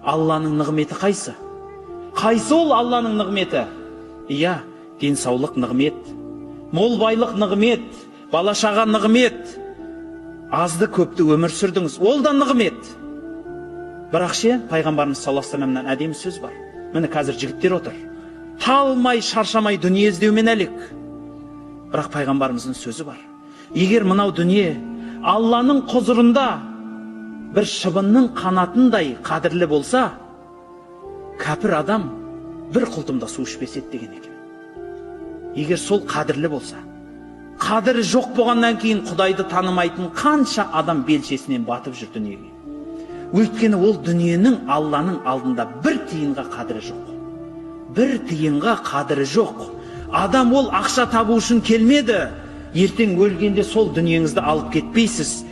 Алланың нығметі қайсы? Қайсы ол Алланың нығметі? Иә, денсаулық нығмет, мол байлық нығмет, бала шаға нығмет, азды көпті өмір сүрдіңіз, ол да нығмет. Бірақ ше, пайғамбарымыз саллаллаху алейхи вассаламнан әдемі сөз бар. Міне, қазір жігіттер отыр, талмай шаршамай дүние іздеумен әлек. Бірақ пайғамбарымыздың сөзі бар: егер мынау дүние Алланың құзырында бір шыбынның қанатындай қадірлі болса, кәпір адам бір құлтымда су ішпес еді деген екен. Егер сол қадірлі болса. Қадірі жоқ болғаннан кейін Құдайды танымайтын қанша адам белшесінен батып жүр дүниеге. Өйткені ол дүниенің Алланың алдында бір тиынға қадірі жоқ, бір тиынға қадірі жоқ. Адам ол ақша табу үшін келмеді. Ертең өлгенде сол дүниеңізді алып кетпейсіз.